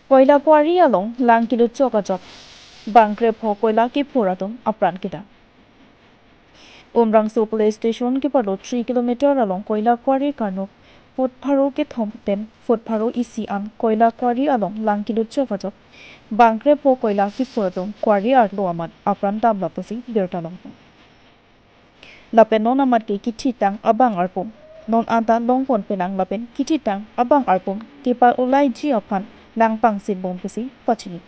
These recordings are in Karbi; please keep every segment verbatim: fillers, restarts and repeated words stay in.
Koila quarry along lang kelut chok ajok bang krepho koila kephur atum apran kedam. Umrangso Police Station kepado three kilometer along koila quarry karnok foot pharo kethom pen foot pharo isi an koila quarry along lang kelut chok ajok bang krepho koila kephur atum quarry arlo amat apran damlo pusi birta long. Lapen non amat ke kithitang abang arpum non anta longpon penang lapen kithitang abang arpum kepa-ulaiji aphan nangpangsinbom pusi pachini.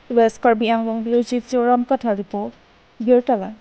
West Karbi Anglong Bureau Chief Joram Kathar report, Birta Lang.